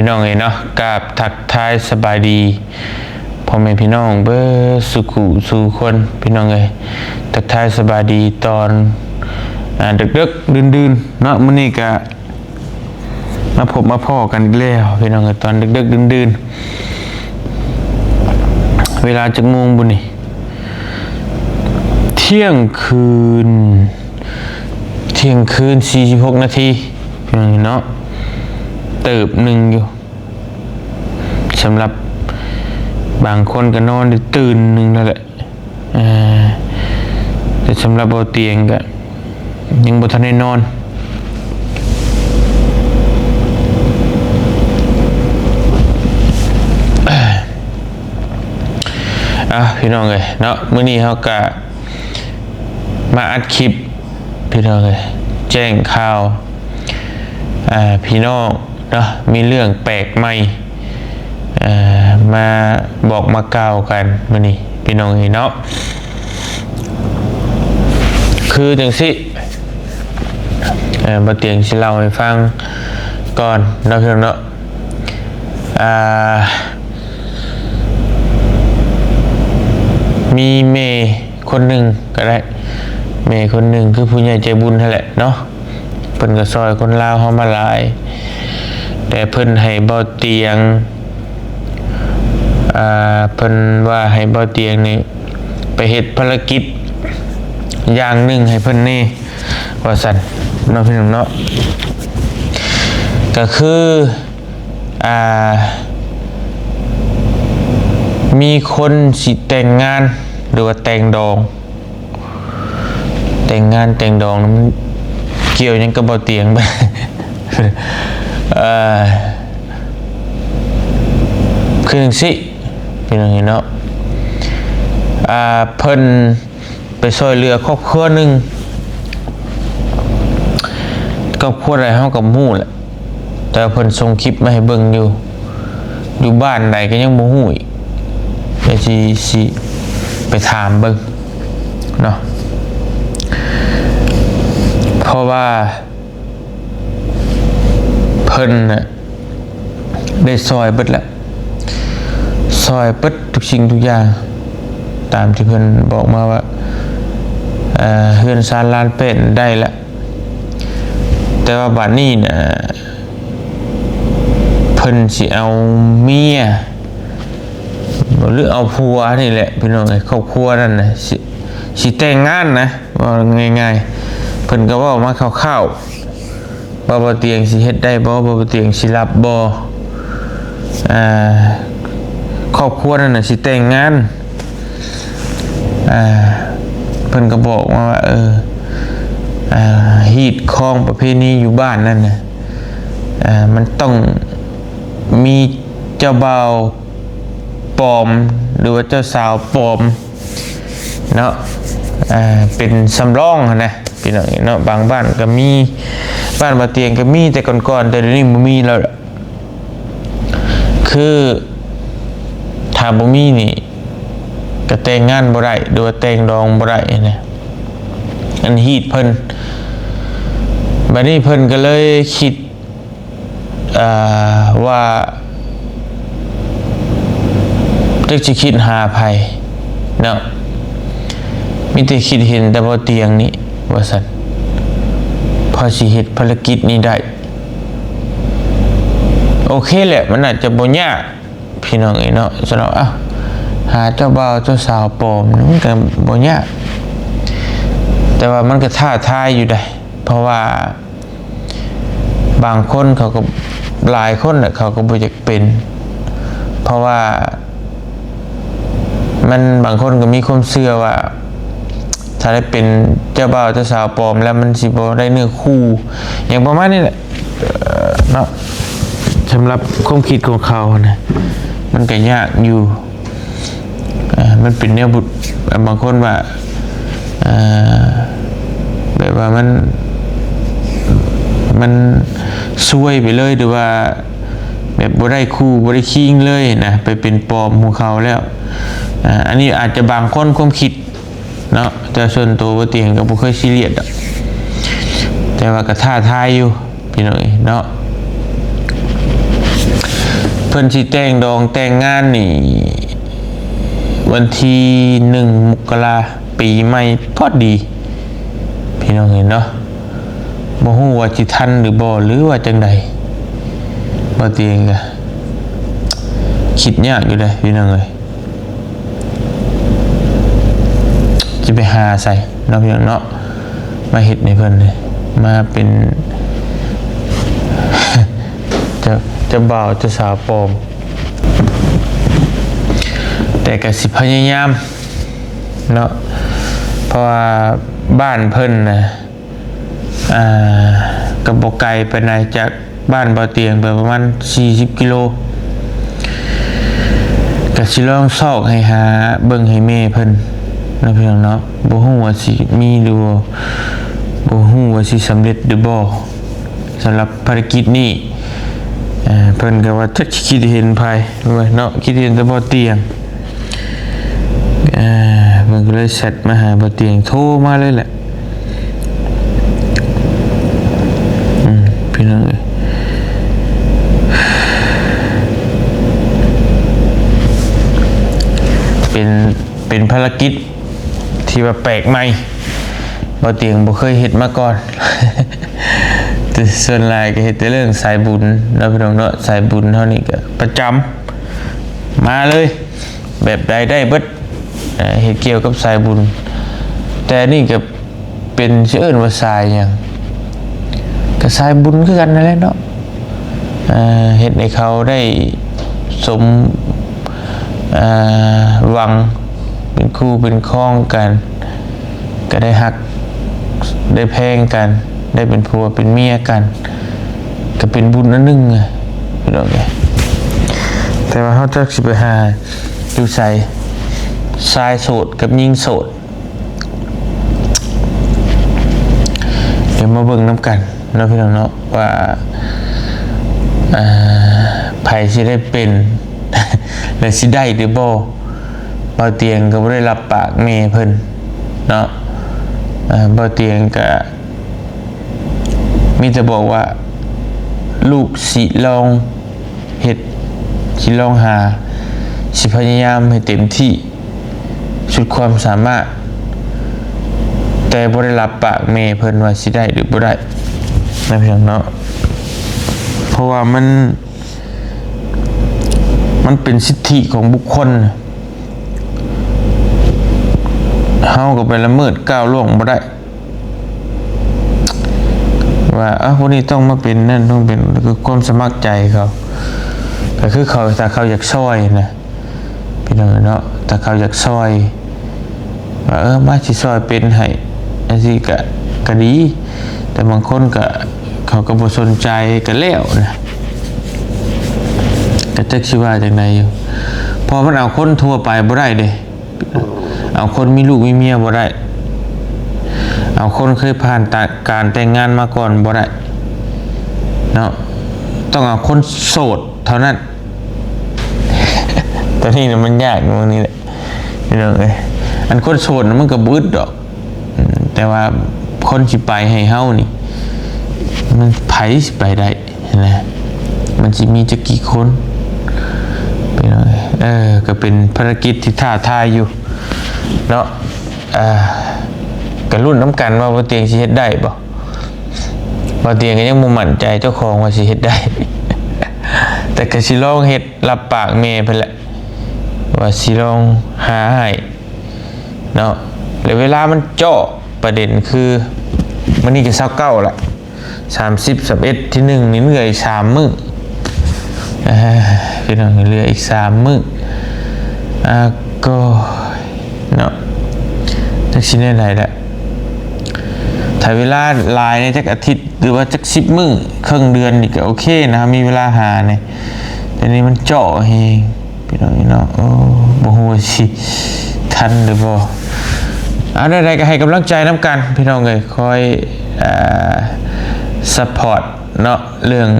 ພີ່ນ້ອງເອີຍເນາະ, ກາບທັກທາຍສະບາຍດີພໍ່ແມ່ພີ່ນ້ອງເບິດສູ່ຜູ້ສູ່ຄົນ ພີ່ນ້ອງເອີຍ. ທັກທາຍສະບາຍດີຕອນ ອ່າ ເດິກໆ ດື່ນໆ ເນາະ. ມື້ນີ້ກະມາພົບມາພໍ້ກັນອີກແລ້ວ ພີ່ນ້ອງເອີຍ, ຕອນເດິກໆ ດື່ນໆ. ເວລາຈັກໂມງບຸນີ້? ທ່ຽງຄືນ ທ່ຽງຄືນສີ່ສິບຫົກນາທີ ພີ່ນ້ອງເນາະ, ເຕີບໜຶ່ງຢູ່. ສຳລັບບາງຄົນກໍນອນໄດ້ຕື່ນໜຶ່ງແລ້ວແຫຼະ, ເອີ ແຕ່ສຳລັບບໍ່ຕຽງກໍຍັງບໍ່ທັນໄດ້ນອນ. ອ່າ ພີ່ນ້ອງເອີຍເນາະ, ມື້ນີ້ເຮົາກະມາອັດຄລິບ ພີ່ນ້ອງເອີຍ, ແຈ້ງຂ່າວ ອ່າ ພີ່ນ້ອງເນາະ, ມີເລື່ອງແປກໃໝ່ ອ່າ ມາບອກມາກ່າວກັນມື້ນີ້ ພີ່ນ້ອງເອີຍເນາະ. ຄືຈັ່ງຊີ້ ເອີ ບໍ່ຕຽງຊິເລົ່າໃຫ້ຟັງກ່ອນເນາະ ພີ່ນ້ອງເນາະ. ອ່າ ມີແມ່ຄົນໜຶ່ງກໍໄດ້, ແມ່ຄົນໜຶ່ງຄືຜູ້ໃຫຍ່ໃຈບຸນຫັ້ນແຫຼະເນາະ, ເພິ່ນກໍຊ່ອຍຄົນລາວເຮົາມາຫຼາຍ, ແຕ່ເພິ່ນໃຫ້ບໍ່ຕຽງ ອ່າ ເພິ່ນວ່າໃຫ້ບໍ່ຕຽງນີ້ໄປເຮັດພາລະກິດຢ່າງໜຶ່ງໃຫ້ເພິ່ນແດ່ ວ່າຊັ້ນເນາະ ພີ່ນ້ອງເນາະ. ກໍຄື ອ່າ ມີຄົນຊິແຕ່ງງານ ຫຼືວ່າແຕ່ງດອງ, ແຕ່ງງານແຕ່ງດອງ ມັນກ່ຽວຫຍັງກັບບໍ່ຕຽງ? ເອີ ຄືຈັ່ງຊີ້ ພີ່ນ້ອງເນາະ, ອ່າ ເພິ່ນ ໄປຊ່ອຍເຫຼືອຄອບຄົວໜຶ່ງ, ຄອບຄົວໃດເຮົາກໍບໍ່ຮູ້ແຫຼະ, ແຕ່ວ່າເພິ່ນສົ່ງຄລິບມາໃຫ້ເບິ່ງຢູ່, ຢູ່ບ້ານໃດກໍຍັງບໍ່ຮູ້ອີກ, ແຕ່ຊິ ຊິໄປຖາມເບິ່ງເນາະ. ເພາະວ່າ ເພິ່ນນະໄດ້ຊ່ອຍເບິດລະ, ຊ່ອຍເບິດທຸກສິ່ງທຸກຢ່າງ ຕາມທີ່ເພິ່ນບອກມາວ່າ ເອີ ເຮືອນຊານລານແປ້ນໄດ້ລະ, ແຕ່ວ່າບາດນີ້ນະ ເພິ່ນຊິເອົາເມຍ ຫຼືເອົາຜົວນີ້ແຫຼະ ພີ່ນ້ອງເອີຍ, ຄອບຄົວນັ້ນນະ ຊິ ຊິແຕ່ງງານນະ, ເວົ້າງ່າຍໆ ເພິ່ນກໍເວົ້າມາຄ່າວໆ ວ່າບໍ່ຕຽງຊິເຮັດໄດ້ບໍ່, ບໍ່ຕຽງຊິຮັບບໍ່, ອ່າ ຄອບຄົວນັ້ນນະຊິແຕ່ງງານ, ອ່າ ເພິ່ນກໍບອກມາວ່າ ເອີ ອ່າ ຮີດຄອງປະເພນີຢູ່ບ້ານນັ້ນນະ ອ່າ ມັນຕ້ອງມີເຈົ້າບ່າວ ປອມ ຫຼືວ່າເຈົ້າສາວປອມເນາະ, ອ່າ ເປັນສຳລອງຫັ້ນນະ ພີ່ນ້ອງເນາະ. ບາງບ້ານກໍມີ, ບ້ານບໍ່ຕຽງກໍມີແຕ່ກ່ອນໆ, ແຕ່ດຽວນີ້ບໍ່ມີແລ້ວ. ຄືຖ້າບໍ່ມີນີ້ ກໍແຕ່ງງານບໍ່ໄດ້ ຫຼືວ່າແຕ່ງດອງບໍ່ໄດ້ນະ, ອັນຮີດເພິ່ນ. ບາດນີ້ເພິ່ນກໍເລີຍຄິດ ອ່າ ວ່າຈັກຊິຄິດຫາໃຜເນາະ, ມີແຕ່ຄິດເຫັນແຕ່ບໍ່ຕຽງນີ້ວ່າຊັ້ນ, ພໍຊິເຮັດພາລະກິດນີ້ໄດ້. ໂອເຄແຫຼະ, ມັນອາດຈະບໍ່ຍາກ ພີ່ນ້ອງເອີຍເນາະ, ສຳລັບ ເອົ້າ ຫາເຈົ້າບ່າວເຈົ້າສາວປອມນີ້ ມັນກໍບໍ່ຍາກ, ແຕ່ວ່າມັນກໍທ້າທາຍຢູ່ໃດ໋ ເພາະວ່າ ບາງຄົນເຂົາກໍ ຫຼາຍຄົນແຫຼະ ເຂົາກໍບໍ່ຢາກເປັນ, ເພາະວ່າມັນ ບາງຄົນກໍມີຄວາມເຊື່ອວ່າ ຖ້າໄດ້ເປັນເຈົ້າບ່າວເຈົ້າສາວປອມແລ້ວ ມັນຊິບໍ່ໄດ້ເນື້ອຄູ່ ຫຍັງປະມານນີ້ແຫຼະ ເນາະ. ສຳລັບຄວາມຄິດຂອງເຂົານະ ມັນກໍຍາກຢູ່. ອ່າ ມັນເປັນແນວບຸດ ບາງຄົນວ່າ ອ່າ ແບບວ່າມັນ ມັນຊວຍໄປເລີຍ ຫຼືວ່າແບບບໍ່ໄດ້ຄູ່ ບໍ່ໄດ້ຄີງເລີຍນະ ໄປເປັນປອມຂອງເຂົາແລ້ວ. ອ່າ ອັນນີ້ອາດຈະບາງຄົນຄວາມຄິດເນາະ, ແຕ່ສ່ວນໂຕບໍ່ຕຽງກໍບໍ່ເຄີຍຊີຣຽສດອກ, ແຕ່ວ່າກໍທ້າທາຍຢູ່ ພີ່ນ້ອງເອີຍເນາະ. ເພິ່ນຊິແຕ່ງດອງແຕ່ງງານນີ້ ວັນທີໜຶ່ງ ມົກກະລາ ປີໃໝ່ພໍດີ ພີ່ນ້ອງເອີຍເນາະ. ບໍ່ຮູ້ວ່າຊິທັນຫຼືບໍ່ ຫຼືວ່າຈັ່ງໃດ. ບໍ່ຕຽງກະຄິດຍາກຢູ່ເດ້ ພີ່ນ້ອງເອີຍ. ຈະໄປຫາໃສເນາະ ພີ່ນ້ອງເນາະ ມາເຮັດໃຫ້ເພິ່ນເລີຍ ມາເປັນ ເຈົ້າ ເຈົ້າບ່າວເຈົ້າສາວປອມ. ແຕ່ກະຊິພະຍາຍາມເນາະ ເພາະວ່າບ້ານເພິ່ນນະ ອ່າ ກໍບໍ່ໄກປານໃດຈາກບ້ານບໍ່ຕຽງໄປ ປະມານສີ່ສິບກິໂລ. ກໍຊິລອງຊອກໃຫ້ຫາເບິ່ງໃຫ້ແມ່ເພິ່ນເນາະ ພີ່ນ້ອງເນາະ. ບໍ່ຮູ້ວ່າຊິມີຫຼືບໍ່ ບໍ່ຮູ້ວ່າຊິສຳເລັດຫຼືບໍ່ ສຳລັບພາລະກິດນີ້. ເອີ ເພິ່ນກໍວ່າຈັກຊິຄິດເຫັນໃຜເນາະ ຄິດເຫັນແຕ່ບໍ່ຕຽງ. ເອີ ເພິ່ນກໍເລີຍແຊັດມາຫາບໍ່ຕຽງ ໂທມາເລີຍແຫຼະ ອືມ ພີ່ນ້ອງເອີຍ. ເປັນ ເປັນພາລະກິດທີ່ວ່າແປກໃໝ່ ບໍ່ຕຽງບໍ່ເຄີຍເຮັດມາກ່ອນ ແຕ່ສ່ວນຫຼາຍກໍເຮັດແຕ່ເລື່ອງສາຍບຸນເນາະ ພີ່ນ້ອງເນາະ. ສາຍບຸນເຮົານີ້ກໍປະຈຳ ມາເລີຍ ແບບໃດໄດ້ເບິດ ເຮັດກ່ຽວກັບສາຍບຸນ. ແຕ່ນີ້ກໍເປັນ ຊິເອີ້ນວ່າສາຍຫຍັງ ກໍສາຍບຸນຄືກັນນັ້ນແຫຼະເນາະ. ເຮັດໃຫ້ເຂົາໄດ້ສົມ ເອີ ຫວັງ ເປັນຄູ່ເປັນຄອງກັນ ກໍໄດ້ຮັກໄດ້ແພງກັນ ໄດ້ເປັນຜົວເປັນເມຍກັນ ກໍເປັນບຸນອັນໜຶ່ງ ພີ່ນ້ອງເອີຍ. ແຕ່ວ່າເຮົາຈັກຊິໄປຫາຢູ່ໃສ ຊາຍໂສດກັບຍິງໂສດ. ດຽວມາເບິ່ງນຳກັນເນາະ ພີ່ນ້ອງເນາະ ວ່າ ເອີ ໃຜຊິໄດ້ເປັນ ແລະ ຊິໄດ້ຫຼືບໍ່. ເບົາຕຽງກໍບໍ່ໄດ້ຮັບປາກແມ່ເພິ່ນເນາະ ເບົາຕຽງກໍມີແຕ່ບອກວ່າ ລູກຊິລອງ ເຮັດ ຊິລອງຫາ ຊິພະຍາຍາມໃຫ້ເຕັມທີ່ສຸດຄວາມສາມາດ ແຕ່ບໍ່ໄດ້ຮັບປາກແມ່ເພິ່ນວ່າຊິໄດ້ຫຼືບໍ່ໄດ້ນະ ພີ່ນ້ອງເນາະ. ເພາະວ່າມັນ ມັນເປັນສິດທິຂອງບຸກຄົນ ເຮົາກໍໄປລະເມີດກ້າວລ່ວງບໍ່ໄດ້ ວ່າ ເອົ້າ ຜູ້ນີ້ຕ້ອງມາເປັນນັ້ນ ຕ້ອງເປັນ ຄືຄວາມສະໝັກໃຈເຂົາ ກໍຄືເຂົາ ຖ້າເຂົາຢາກຊ່ອຍນະ ພີ່ນ້ອງເນາະ ຖ້າເຂົາຢາກຊ່ອຍ ວ່າ ເອີ ມາຊິຊ່ອຍເປັນໃຫ້ ຈັ່ງຊີ້ກະ ກະດີ. ແຕ່ບາງຄົນກະ ເຂົາກໍບໍ່ສົນໃຈ ກະແລ້ວນະ ກະຈັກຊິວ່າຈັ່ງໃດຢູ່ ເພາະມັນເອົາຄົນທົ່ວໄປບໍ່ໄດ້ເດ້. ເອົາຄົນມີລູກມີເມຍບໍ່ໄດ້ ເອົາຄົນເຄີຍຜ່ານຕາ ການແຕ່ງງານມາກ່ອນບໍ່ໄດ້ເນາະ ຕ້ອງເອົາຄົນໂສດເທົ່ານັ້ນ. ຕອນນີ້ນະມັນຍາກໝ່ອງນີ້ແຫຼະ ພີ່ນ້ອງເອີຍ. ອັນຄົນໂສດນະມັນກໍບໍ່ອຶດດອກ ອືມ ແຕ່ວ່າຄົນຊິໄປໃຫ້ເຮົານີ້ ມັນໃຜຊິໄປໄດ້? ຫັ້ນນະ ມັນຊິມີຈັກກີ່ຄົນ ພີ່ນ້ອງເອີຍ. ເອີ ກໍເປັນພາລະກິດທີ່ທ້າທາຍຢູ່ເນາະ ເອີ ກໍລຸ້ນນຳກັນວ່າບ່າວຕຽງຊິເຮັດໄດ້ບໍ່? ບ່າວຕຽງກໍຍັງບໍ່ໝັ້ນໃຈເຈົ້າຂອງວ່າຊິເຮັດໄດ້ ແຕ່ກໍຊິລອງເຮັດ ຮັບປາກແມ່ເພິ່ນແຫຼະ ວ່າຊິລອງຫາໃຫ້ເນາະ. ແລ້ວເວລາມັນເຈາະ ປະເດັນຄື ມື້ນີ້ກໍຊາວເກົ້າລະ ສາມສິບ ສາມເອັດ ທີໜຶ່ງນີ້ເຫຼືອອີກສາມມື້ ເອີ ພີ່ນ້ອງ ເຫຼືອອີກສາມມື້ ອາ ກໍເນາະ ຈັກຊິແນວໃດລະ. ຖ້າເວລາຫຼາຍໃນຈັກອາທິດ ຫຼືວ່າຈັກສິບມື້ ເຄິ່ງເດືອນນີ້ກໍໂອເຄນະ ເຮົາມີເວລາຫານີ້. ແຕ່ນີ້ມັນເຈາະແຮງ ພີ່ນ້ອງເນາະ ໂອ້ ບໍ່ຮູ້ວ່າຊິທັນຫຼືບໍ່. ເອົາ ແນວໃດກໍໃຫ້ກຳລັງໃຈນຳກັນ ພີ່ນ້ອງເອີຍ ຄອຍ ເອີ ຊັບພອດເນາະ ເລື່ອງ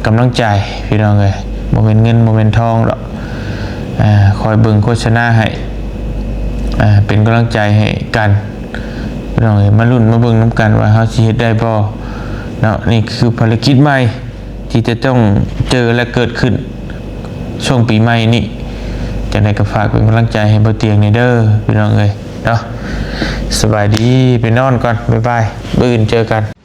ກຳລັງໃຈ ພີ່ນ້ອງເອີຍ ບໍ່ແມ່ນເງິນ ບໍ່ແມ່ນທອງດອກ ເອີ ຄອຍເບິ່ງໂຄສະນາໃຫ້ ເອີ ເປັນກຳລັງໃຈໃຫ້ກັນ ພີ່ນ້ອງເອີຍ. ມາລຸ້ນມາເບິ່ງນຳກັນວ່າເຮົາຊິເຮັດໄດ້ບໍ່ເນາະ. ນີ້ຄືພາລະກິດໃໝ່ ທີ່ຈະຕ້ອງເຈີ ແລະ ເກີດຂຶ້ນ ຊ່ວງປີໃໝ່ນີ້. ຈັ່ງໃດກໍຝາກເປັນກຳລັງໃຈໃຫ້ບໍ່ຕຽງແດ່ເດີພີ່ນ້ອງເອີຍເນາະ. ສະບາຍດີ ໄປນອນກ່ອນ ບາຍບາຍ ມື້ອື່ນເຈີກັນ.